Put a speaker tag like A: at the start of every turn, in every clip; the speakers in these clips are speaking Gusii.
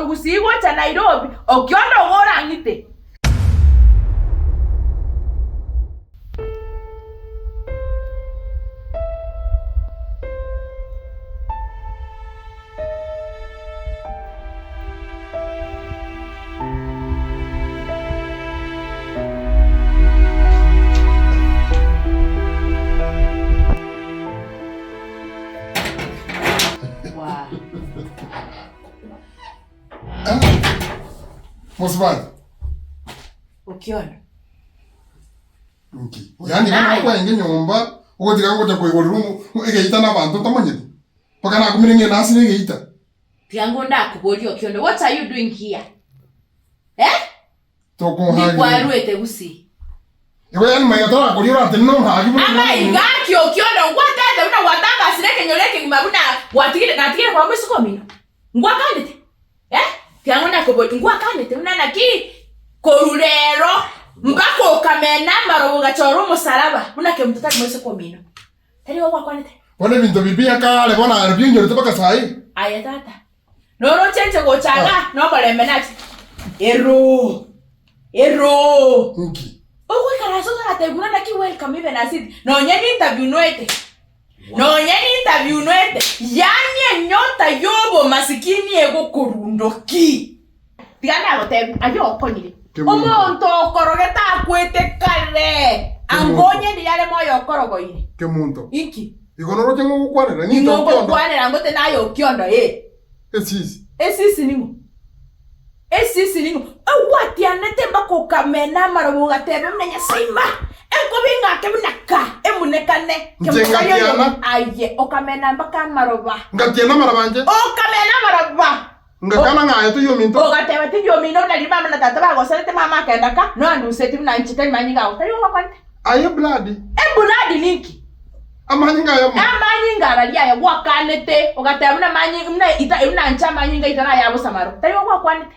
A: korwa Gusii gocha Nairobi, Okiondo igo orang'ite.
B: Mosubati.
A: Okiona.
B: Nki? Yaani bono okwaenge nyomba ogotiga ngocha koigorera omo egeita na abanto otamanyeti? Mpaka nakumire ng'ende ase na egeita.
A: Tiga ngo ndakoborie Okiondo, what are you doing here? Eh?
B: Tokonhagia.
A: Ndikwaruete gusii.
B: Igo yaani maiga tarakoria oratenene onhagi buna
A: Ama iga ki Okiondo ngwatete buna gwatangasire ekenyoro ekegima buna gwatigire natigire koba moiseke omino. Ngwakanete? Eh? Tiga ngo ndakoborie ngwakanete buna naki korwa rero mpaka okamena amarogo ogachora omosalaba buna kemunto tari moiseke omino. Tari igo gwakwanete?
B: Bono ebinto biria biakare bono aro binyorete mpaka saii.
A: Aye tata, noroche inche gocha iga nomorembe nache. Eroo! Eroo!
B: Nki?
A: Ogoikaransa otaratebia buna naki welcome even a seat. Nonye ne interview noete. Nonye ne interview noete. Yaani enyota yobomasikini egokorundoki. Tiga nagotebie, aye okonyire.
B: Kemunto.
A: Omonto okorogete akwete kare, anga onye ndiria are moyo okorogoire.
B: Kemunto.
A: Inki?
B: Igo noroche ng'a ogokwanera
A: Ing'o
B: ninche okiondo.
A: ngokwanera ngote naye okiondo, ee.
B: Esisi.
A: Esisi ning'o? Esisi ning'o? Ogwatianete mpaka okamena amaroba ogateba buna Nyasae ima, enkoba eng'ake buna ka, emunekane.
B: Inche
A: Kemunto tari oyo-
B: ngatiana.
A: Aye, okamena mpaka amaroba.
B: Ngatiana amaroba inche.
A: Okamena amaroba.
B: Ngakana ng'a aye toiyo ominto.
A: Ogateba, Tindi omino buna riria mama na tata bagosanete, mama akenda ka, noanduseti buna inche tari manyinga ao. Tari gokwanete?
B: Aye blood.
A: Eblood ninki?
B: Amanyinga aya mo.
A: Amanyinga araria aya gwakanete, ogateba buna manyi buna ita buna inche amanyinga aito naya bosamaro. Tari igo gwakwanete?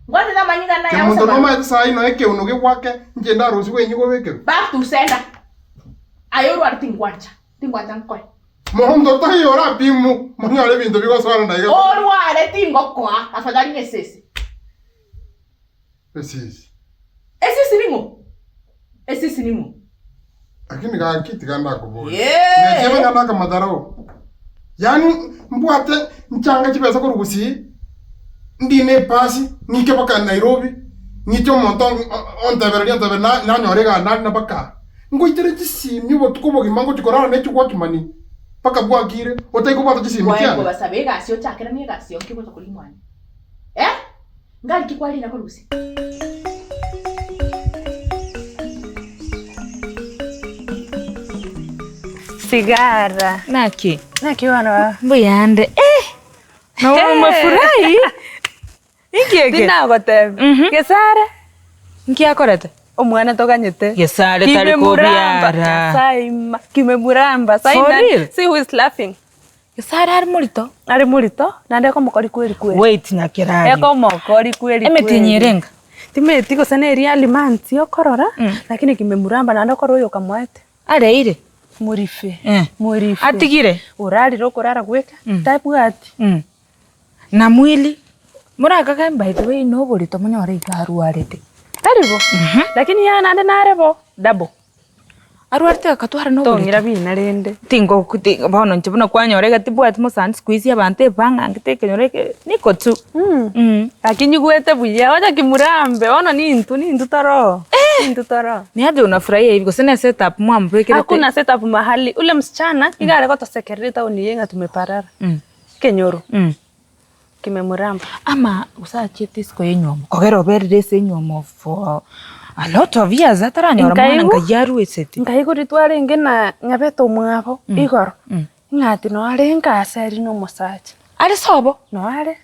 A: Ngwatete amanyinga naya
B: Kemonto
A: bosamaro.
B: nomaete saii noe ekeuno gegwake, inche ndarusigwe inye gobekerwe.
A: Back to sender. Aye orware tingwancha, tingwancha nkoe.
B: Monto taiyo orapimu monyore ebinto bigosoana iga.
A: Orware tingokoa, afadhali nesese.
B: Esisi.
A: Esisi ning'o? Esisi ning'o?
B: Lakini gaki tiga ndakoboria.
A: Yee.
B: Netiebe ng'a nakamatharau. Yaani mbwate nchange chibesa korwa Gusii, ndine epasi, ng'ike mpaka Nairobi, ng'iche omonto ontebereria ontebereria na nanyora egari narina mpaka aa. Ngoitere chisimi obotuko obogima ngochia korara ne chiwatchman mpaka bwakire, otari kobwata chisimi
A: Kwaye
B: chiane.
A: kobasaba egasi ochakeranie egasi yonki ogocha koria mwane. Eh? Ngari ki kwarina korwa gose?
C: Sigara.
D: Naki?
C: Naki bono baba?
D: Mbuyande. Eh! Na umefurahi? Inki eke?
C: Tinagotebia.
D: Mhm.
C: Gesare.
D: Inki akorete?
C: Omwana toganyete.
D: Gesare tari
C: Kimemuramba.
D: kobiara.
C: Nyasaye ima. Kimemuramba. Sai
D: For
C: nani-
D: real?
C: See who is laughing.
D: Gesare are morito?
C: Are morito, naende ekomokori kweri kweri.
D: Wait nyakerario.
C: Ekomokori kweri kweri.
D: Emetienyi ere enga?
C: Timanyeti gose neri alimansi okorora, lakini kimemuramba naende okore oyo okamoete.
D: Areire?
C: Morife.
D: Eh.
C: Morife.
D: Atigire?
C: Orarire okorara gweka, tabwati.
D: Na mwili, morakage by the way noborito monyore iga arwarete.
C: Tari bo, lakini yaya naende nare bo, double.
D: Arwarete akatwara noborito.
C: Tong'ira bina rende.
D: Tingo ti bono inche buna kwanyora iga tibwati mosani siku hizi abanto ebang'angete ekenyoro eke niko tu.
C: Gaki nyigwete buya, onya kimurambe, bono nintwe nintwe toroo, nintwe toroo.
D: Niaje unafurahia hivi gose ne setup mwamobekerete?
C: Hakuna setup mahali, ule msichana iga are gotosekerera etaoni eye ng'a tumeparara. Ekenyoro kimemuramba.
D: Ama gose achiete isiko y'enywomo kogera oberire ase enywomo for a lot of years ataranyora mwana
C: Nkaigwa
D: nkai arueseti.
C: nkaigwa riria twarenge na nyabete omwabo igoro, ng'a ati noo arenge ase aria na omosacha.
D: Are sobo?
C: Noo are,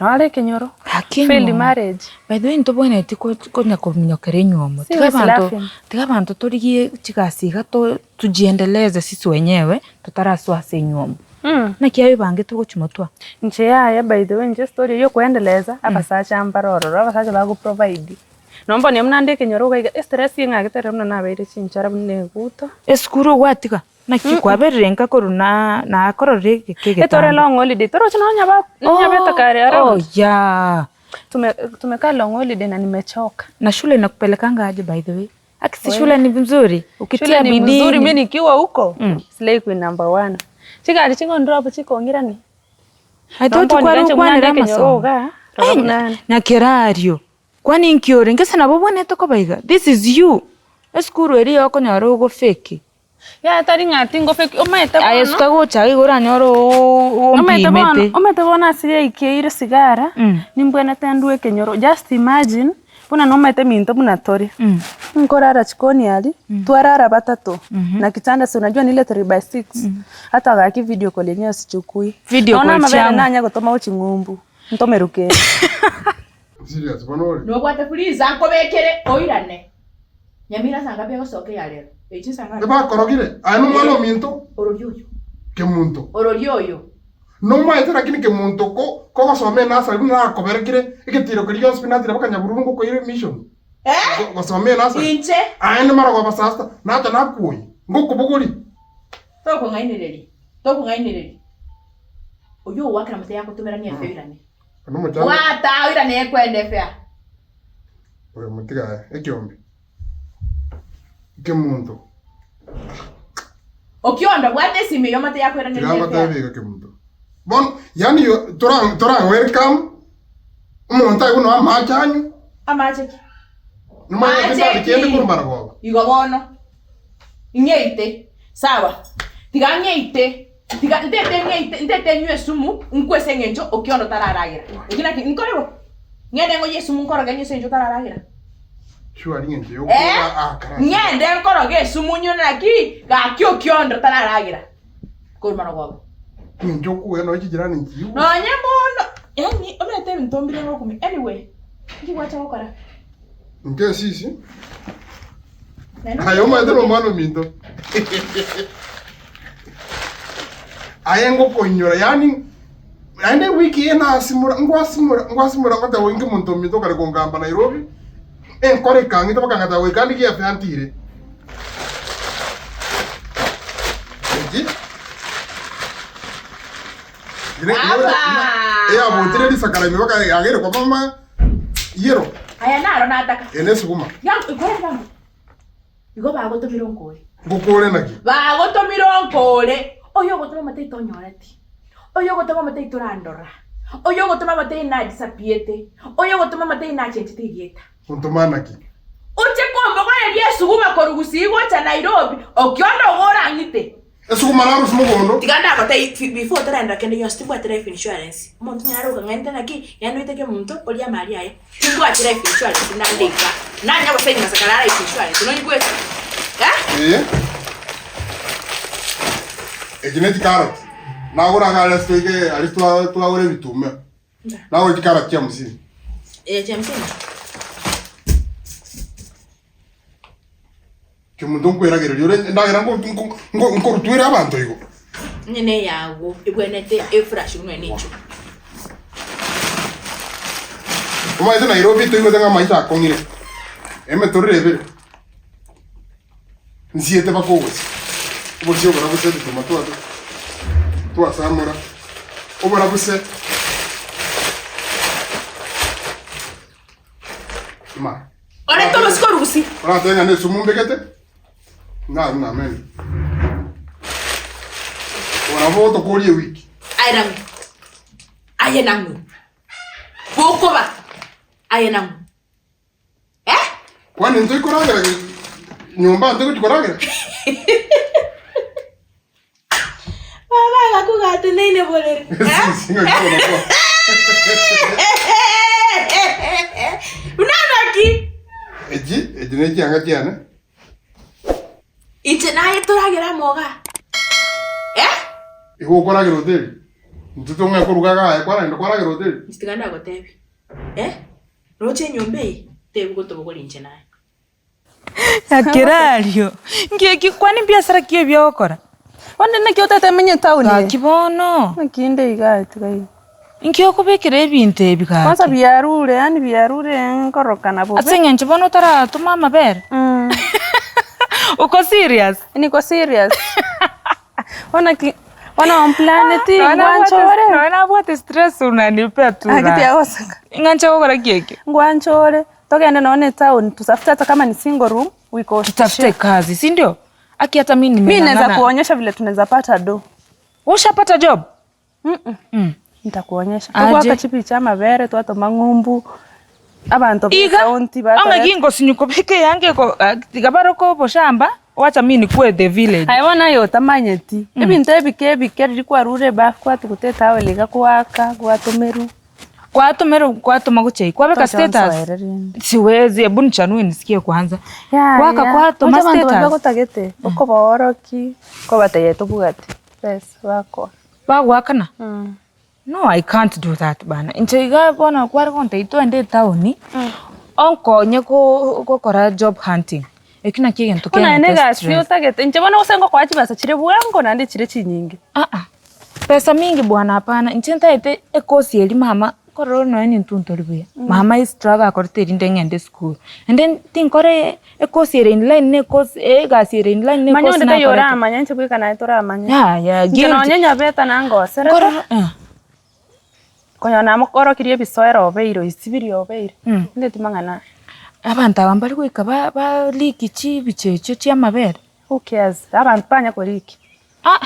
C: noo are ekenyoro,
D: Gaki
C: failed
D: enywomo.
C: marriage.
D: By the way ntobwenereti ko- konya kominyokera enywomo,
C: See
D: tiga
C: who is
D: abanto
C: laughing.
D: tiga abanto torigie chigasi iga to tujiendeleze sisi wenyewe totarasoa ase enywomo. Naki aebangete ogochia motwe aa?
C: Inche yaya by the way inche story eywo yokoendeleza abasacha mbare ororo, abasacha bago provide. Nonya bono buna nde ekenyoro iga iga estress eng'agete ere buna nabeire chinchara buna eguto.
D: Esukuru ogwatiga? Naki kwaberire nka korwa na nakororire egeka
C: Etore
D: egetambe.
C: long holiday toroche nonya nyaba nyabete kare
D: Oh
C: around.
D: yeah.
C: Tume tumekaa long holiday na nimechoka.
D: Na shule inakupelekanga aje by the way? Aki si shule ni mzuri,
C: Shule
D: ukitia
C: ni
D: bidii
C: mzuri,
D: ni-
C: mi nikiwa huko slay queen number one. Chigari chingondrop chikong'irani.
D: I thought kwari okwanera amasomo. Ai, Nyakerario. Kwani inki ore? Gese nabo obwenerete koba iga. This is you. Esukuru eria okonyora ogofeki.
C: Ya tari ng'a tingofeki omanyete
D: Aye
C: bono.
D: suka gocha iga oranyore
C: Omanyete bono,
D: ompimete.
C: omanyete bono ase yaikeire sigara, nimbwenerete ndue ekenyoro. Just imagine, buna nomanyete minto buna tore, nkorara chikoni aria, twarara batato, na kitanda si unajua ni ile three by six, hata gaki video call yenyewe sichukui.
D: Video
C: Nonya
D: call
C: amabere
D: chiang'o?
C: nanye gotoma gochia ng'umbu, ntomeru kende.
B: Serious bono ore.
A: Nobwate fuliza nkobekere oirane. Nyamira saa ngapi egosoka eya rero? Echi nsaa ngapi?
B: Ebakorogire, aye nomwana ominto,
A: Orori oyo.
B: kemunto.
A: Orori oyo.
B: Nomaete lakini kemunto ko kogosoma enasari buna nakoberekire egetiro keria gionsi pi natira mpaka Nyabururu ngokoira emission.
A: Eh?
B: Go- Gosoma enasari.
A: Inche
B: Aye nimarogoba saa sita, nacha nakuoyia, ngokobogori.
A: tokong'ainereria. Tokong'ainereria. Oyio ogwakera mote yagotomerania efe oirane.
B: Nomochando.
A: Bwata oirane ekwenda efe aa.
B: Oyo motiga aye, ekiombe. Kemunto.
A: Okiondo bwata esimi eyio mote yakoiraneria
B: Tiga
A: efe aa.
B: ngotebi iga kemunto. Bono, yaani yo tora tora welcome omonto aye buna amache anywe.
A: Amache ki?
B: Nomanyete
A: Mache
B: ndari kende
A: ki?
B: korwa marogoba.
A: Igo bono ng'eite sawa tiga ng'eite tiga ntete ng'eite ntete nywe esumu nkwe ase eng'encho okiondo tararagera. Eki naki nkore bo? Ng'ende ngoyie esumu nkoroge nywe ase eng'encho otararagera?
B: Sure ng'encho
A: Eh?
B: yokoba akara.
A: Ng'ende nkoroge esumu nywe naki gaki okiondo tararagera korwa marogoba.
B: Ng'encho okuya nonya chijirani nchiigwe.
A: Nonye bono yaani omanyete ebinto mbire ngokumia anyway nki gwacha gokora?
B: Inche esisi. Aye omanyete na omwana ominto. Aye ngokoinyora yaani naende ewiki eye nasimora ngwasimora ngwasimora ngoteba oinge omonto ominto okare kongamba Nairobi, enkoro ekang'ita mpaka ngateba goika ndigie efare ntire. Eki
A: Baba!
B: eyabotire risakara ime mpaka yagere koba ama yellow.
A: Aya naro nataka.
B: Eye nesuguma.
A: Yangu, ikore yangu. Igo bagotomire onkore.
B: Ngokore naki?
A: Bagotomire onkore. Oyo ogotoma amate tonyoreti. Oyo ogotoma amate torandora. Oyo ogotoma amate nadisapiete. Oyo ogotoma amate nachenchete erieta.
B: Ontoma naki?
A: Oche kombogoreria esuguma korwa Gusii gocha Nairobi, okionda igo orang'ite.
B: Esuguma narusia mogondo.
A: Tiga ndagotebie before otarendera kende gionsi timbwati life insurance, omonto onye nare okang'ainete naki, yaani oiteke omonto orie amari aye, timbwati life insurance nande igaa, nanya gosaini masakara a life insurance nonigwete eh?
B: Ee, eki ne chikarati, nagora iga aria ase toike aria twa twagora ebituma, nagora chikarati chia hamsini.
A: Eh, chia hamsini?
B: Kemunto nkweragereria ore endagera nko nko nko nkorutwere abanto igo.
A: Onye neyago ebwenerete efurashi buna ene inchuo.
B: Omanyete Nairobi toigwete ng'a amaisha akong'ire, emetorero ebere, nsiete mpaka obosie, obosie obora bose ebituma twase twasamora, obora bose ma.
A: Orete omosike orugusi.
B: Oratebe ng'a nesumu mbegete, ng'a ng'a amen. Nabo otokorie ewiki.
A: Aye nang'o? Aye nang'o? Bokoba, aye nang'o? Eh?
B: Kwani intwe ikoragera nyomba ntwe gochi koragera?
A: Baba agakugateneine borere. Eh?
B: Sisi ng'aki bono kwa.
A: Buna naki?
B: Echi, echi ne chianga chiane.
A: Inche naye toragere amoga. Eh?
B: Igo okoragera hoteli? Intwe tong'ae koruga iga aye kwaragenda kwaragera hoteli?
A: Inche tiga ndagotebie. Eh? Roche enyomba eye, tebi gotobogoria inche naye.
D: Akerario, nki eki kwani mbiasara ki ebi ogokora?
C: Bono naki otete menye town eye?
D: Gaki bono.
C: Naki inde igaa tiga iga.
D: Inki okobekera ebinto ebi gaki?
C: Kwanza biarure yaani biarure nkorokana bobe.
D: Ase eng'encho bono otaratoma amabere? Uko serious?
C: Niko serious. Bono ki, bono omplaneti ngwanchore.
D: Nonya nabwate stress unanipea tu
C: Gaki
D: raha.
C: tiagoseka.
D: Ng'a nche gokora ki ekio?
C: Ngwanchore, togende nonya na etown tutafute hata kama ni single room we go
D: Tutafute
C: share.
D: kazi, si ndio? Aki hata mi
C: Mi naeza
D: nimeng'ang'ana.
C: kuonyesha vile tunaeza pata do.
D: Ushapata job?
C: Ntakuonyesha.
D: Aje.
C: Togwaka chipicha amabere twatoma ng'umbu, abanto be
D: Iga,
C: county
D: onge
C: batoreta.
D: gingosinyu kobeka eyange eko ah, tiga baroke oboshamba, wacha mi nikue the village.
C: Aye bono aye otamanyeti, ebinto ebike ebike riria kwarure ebafu kwatuguta etowel iga kwaka gwatomerwa.
D: Kwatomerwa kwatoma gochia iko kwabeka
C: Tocha
D: status.
C: onsoere rende.
D: Siwezi hebu nichanue nisikie kwanza.
C: Yaya,
D: Kwaka kwatoma
C: oche abanto baria
D: status.
C: bagotagete, okobaorokia, nkobatebia tobwati besa bakoa.
D: Bagoakana? No I can't do that bana. Inche iga bono kware gontebia twende etown, onkonye go gokora job hunting. Ekio nakio egento
C: Buna aye
D: keng'ete
C: negasi
D: stress.
C: otagete, inche bono gose ngokoa chibesa chire bwango naende chire chinyinge.
D: Aa, pesa mingi bwana hapana. Inche ntaete ekosi eria mama, nkorora ore nonya nintwe ntori buya. Mama estruggle akorete erinde ng'ende esukuru. Naende tinkore Ekosi ere in line ne ekosi, egasi ere in line ne
C: Manya
D: ekosi
C: onde taiyo
D: nakorete.
C: oramanye inche bweka naye toramanye.
D: Yaya,
C: Inche
D: guilty.
C: nonye nyabeta nangoserete,
D: Nkorora eh.
C: konya namokorokirie ebisoero obeire oisibirie obeire, inde timang'ana aya.
D: Abanto aba mbari goika ba ba leak chibicha echio chia amabere.
C: Who cares, abanto banya koriki.
D: Ah!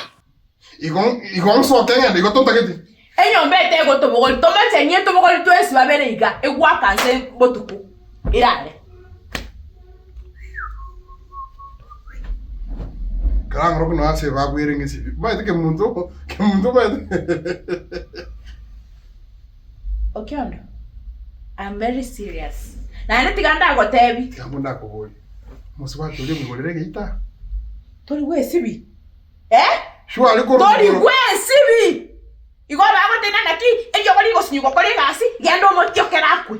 B: Igo igo nsoke ng'ende igo totageti.
A: Enyomba etegotobogoria, tomachenie etobogori twensi babere iga, egwaka nse botuko, erare.
B: Karang'ore buna ase babwere ng'esibi. Omanyete kemunto, kemunto omanyete.
A: Okiondo, I'm very serious. Naende tiga ndagotebi.
B: Tiga mbuna ndakoborie, omosubati oria omoigorere egeita?
A: Tori gwesibi? Eh?
B: Sure korwa
A: Tori
B: igoro.
A: gwesibi! Igo bagoteba naki eriogo rigosinywa gokora egasi, genda omotiokere akwe.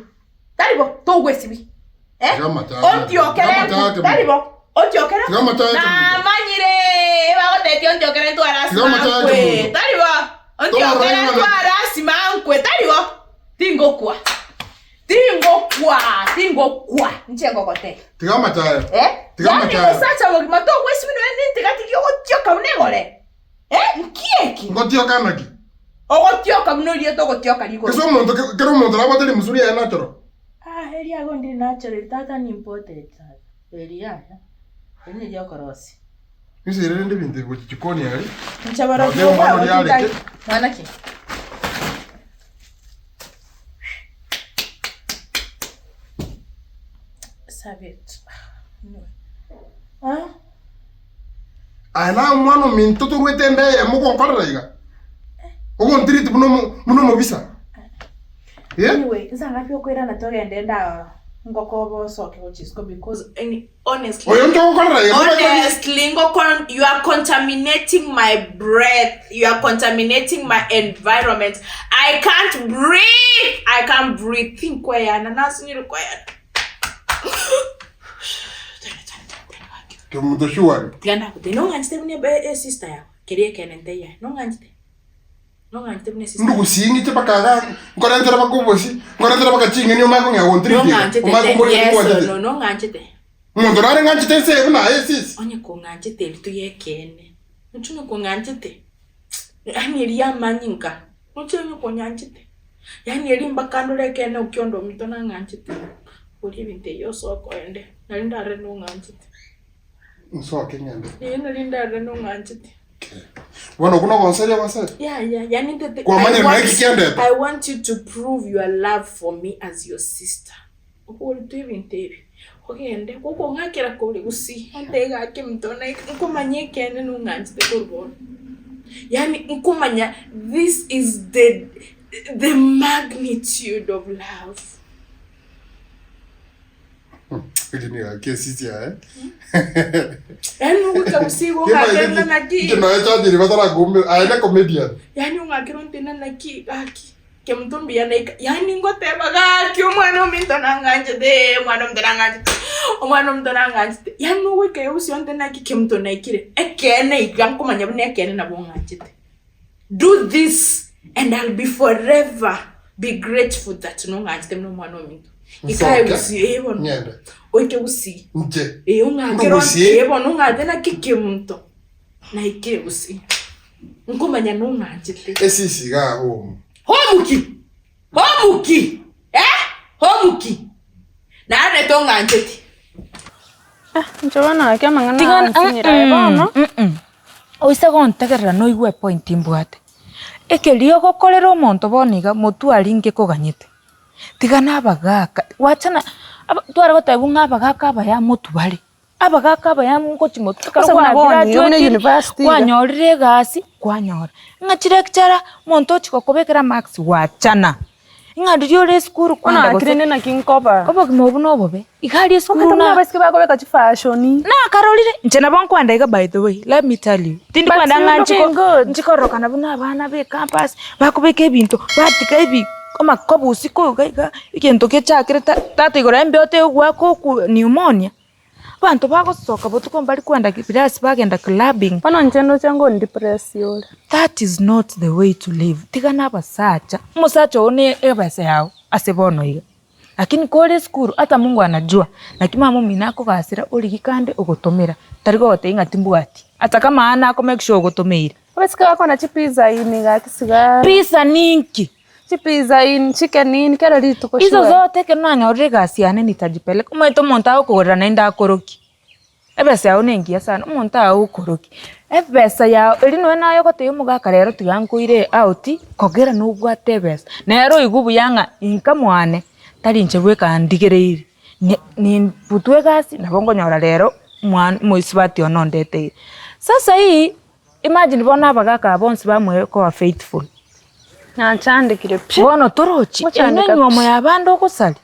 A: Tari bo, togwesibi. Eh?
B: Tiga amache ake.
A: Ontiokere
B: Tiga amache ake
A: tari bo. Ontiokere.
B: Tiga amache ake
A: Namanyire bagotetia ontiokere ntware
B: Tiga amache ake
A: asimankwe.
B: monto.
A: Tari bo. Ontiokere
B: Tomorora ing'ana.
A: ntware asimankwe. Tari bo. Tingokwa. Tingokwa, tingokwa, inche ngogotebia.
B: Tiga amachayo.
A: Eh?
B: Tiga
A: Yaani
B: amachayo.
A: omosacha omogima togwesibia nonya nentigati ogotioka buna egore. Eh? Nki eki?
B: Ngotioka naki?
A: Ogotioka buna oriete ogotioka rigoro.
B: Gese omonto kera omonto nabwate rimusu riaye natural.
A: Ah, eri ago ndiri natural, tata ni imported tata. Eri yaya. Eri neri okorosia.
B: Inse ere rende ebinto ebi gochia chikoni aria.
A: Inche barobwo
B: Notebe omwana oria areke.
A: Mwana ki? Sabet. Ah?
B: Aye naye omwana ominto torwete enda eyemo ogonkorera iga? Ogontiriti buna omo buna omobisa? Eh?
A: Anyway, nsangapi okoirana togende nda ngokoba osoke gochia isiko because any, honestly
B: Oyo ntogokorera iga
A: Honestly, ngoko, you are contaminating my breath. You are contaminating my environment. I can't breathe. I can't breathe. Tinkweyana, nasinyire kweyana.
B: Kemunto sure.
A: Tiga ndagotebie, nong'anchete buna ebe esister yao, keria ekeene nteiyo aye, nong'anchete? Nong'anchete buna esister yao?
B: Ndugusie ng'iche mpaka iga, nkorentere mpaka obosie, nkorentere mpaka ching'eni omanye kong'ea gontiriti iga,
A: Nong'anchete
B: omanye
A: te,
B: komboria
A: yes or
B: ngwanchete.
A: no, nong'anchete?
B: Omonto nare ng'anchete ense eye buna aye esisi.
A: Onye kong'anchete eri toy'ekeene, inche onye kong'anchete, yaani eri yamanyinga, inche onye konyanchete, yaani eri mpaka ndore ekeene okionde ominto nang'anchete, boria ebinto ebi osoe oende, nari ndarore nong'anchete.
B: Nsoke ng'ende.
A: Ee nari ndarore nong'anchete.
B: Bono okwo nogonseria ogonseria?
A: Yaya, yaani ntete, I
B: Kwamanyire naye
A: want,
B: ki kiandeta?
A: I want you to prove your love for me as your sister. Oboritwe ebinto ebi, ogende gokong'akera kore gusii, ontebie gaki ominto naika nkomanya ekeene nong'anchete korwa bono. Yaani nkomanya this is the the magnitude of love.
B: Eri nigo esisi yaye.
A: Yaani ogoika gusii igo ong'akere ng'a naki.
B: Inche nonya chachiri batarakumera, aye ne comedian.
A: Yaani ong'akere ontebie ng'a naki gaki. Kemunto mbuya naika, yaani ngoteba gaki omwana ominto nang'anchete ee omwana ominto nang'anchete, omwana ominto nang'anchete, yaani ogoika egusii onte naki kemunto naikire, ekeene iga nkomanya buna ekeene nabo ong'anchete. Do this and I'll be forever be grateful that nong'anchete buna omwana ominto. Ika
B: Nsoke,
A: egusii ee bono,
B: ng'ende.
A: oike gusii,
B: Inche.
A: ee ong'akere
B: Ndugusii.
A: ee bono ong'anchete naki kemunto naikire gusii. Nkomanya nong'anchete.
B: Esisi igaa home.
A: Home ki? Home ki? Eh? Home ki? Narorete ong'anchete.
C: Inche bono gaki amang'ana
D: Tiga
C: aya ansinyire aye bono.
D: Oise gontegerera noigwe epoint mbwate. Ekeria ogokorera omonto bono iga motwe aria nkekoganyete. Tiga na abagaka, wachana aba tware gotebiwa ng'a abagaka abaya motwe bare. Abagaka abaya ngochia motwe ekero
C: Ase buna
D: kwa
C: bono iga buna
D: graduatire,
C: university iga.
D: kwanyorire egasi, kwanyora. Ng'a chilecturer, omonto ochia gokobekera marks gwachana. Ng'a riria ore esukuru
C: Bono
D: kwenda
C: gaki
D: gose
C: rende naki nkoba.
D: obogima obwo nobobe, iga aria esukuru
C: Omanyete buna
D: na
C: abaiseke bakobeka chifashion.
D: Nakarorire, inche nabo nkwenda iga by the way, let me tell you, tindi
C: But
D: kwenda
C: you
D: ng'a
C: looking
D: nchiko
C: good.
D: nchikororokana buna abana ba ecampus, bakobeka ebinto, batiga ebi amakobusi koiga iga, egento gechakire ta tata igoro embeo tegoaka okwo pneumonia. Abanto bagosoka botuko mbari kwenda class bagenda clubbing.
C: Bono inche ndoche ngondepress ore.
D: That is not the way to live, tiga na abasacha, omosacha oo ne ebesa yao ase bono iga, lakini kore esukuru ata Mungu anajua, naki mama omino akogasera origie kande ogotomera, tari gogotebia ng'a timbwati, ata kama aa nako make sure ogotomeire.
C: Abaiseke bakona chipizza ini gaki sigara.
D: Pizza ninki?
C: Chipizza in, chicken in, kera rituko
D: Iso
C: sure.
D: zote ekero nanyorire egasi yane nitajipeleka, omanyete omonto agokogorera naende akorokie, ebesa yao nengiya sana, omonto agokorokia, ebesa yao eria nonye naye ogotebia omogaka rero tiga nkoire out, kogera nobwate ebesa, nere oigwe buya ng'a inka mwane, tari inche bweka ndigereiri, ni nimbutwe egasi nabo nkonyora rero mwana omoisubati one ondeteire. Sasa hii. Imagine bono abagaka aba bonsi bamwe koba faithful.
C: Nanchandekire pi.
D: Bono torochi, eye
C: Gochandeka
D: nenywomo
C: pi.
D: ya abande ogosaria,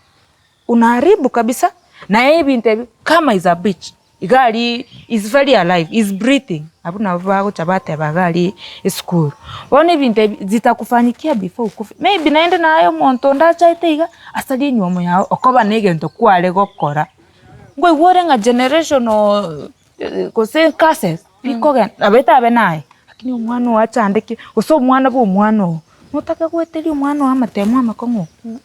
D: unaharibu kabisa, naye ebinto ebi karma is a bitch, iga aria is very alive, is breathing, abwo nabo bagocha bateba iga aria esukuru. Bono ebinto ebi zitakufanyikia before okufe, maybe naende naye omonto onde achaete iga, asarie enywomo yago okoba na egento kware gokora. Nkoigwa ore ng'a generational gose curses bikogenda nabo etabe naye, lakini omwana oo achandeke, gose omwana bwa omwana oo, notake goeteria omwana oo amatemo amakong'u oo?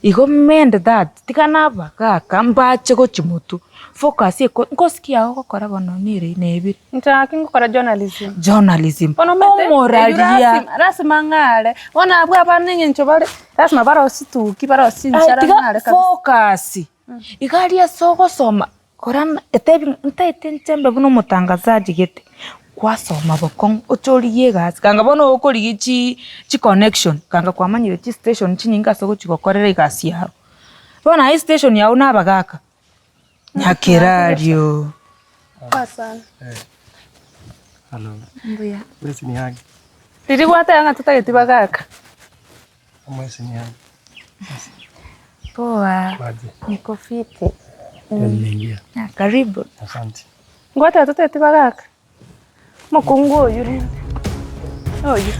D: Igo mend that, tiga na abagaka mbache gochia motwe, focus eko nkosikia aye ogokora bono nere nebire.
C: Inche gaki ngokora journalism.
D: Journalism,
C: Bono omanyete, eywo
D: omoraria.
C: lasima lasima ng'are, bono abwo abana eng'encho bare, lasima barosie chituki, barosie
D: Aye
C: chinchara
D: tiga
C: ng'are kabisa.
D: focus, iga aria ase ogosoma. Kora etebi ntaete nchembe buna omotangazaji gete, kwasoma bokong'u oche origie egasi, kanga bono okorigia chi chiconnection, kanga kwamanyire chistation chinyinge ase ogochi gokorera egasi yago. Bono aye estation yago na abagaka, nyakerario.
C: Poa sana.
E: Hello.
D: Mbuya.
E: Mwesi ni aje?
C: Riria gwateba ng'a totageti bagaka.
E: Mwesi ni aje?
D: Poa.
E: Kwaje?
D: Niko fiti.
E: Ndio nimeingia.
D: Ah, karibu.
E: Asante.
C: Ngwateba totageti bagaka. Omokungu oyio rende. Oyio.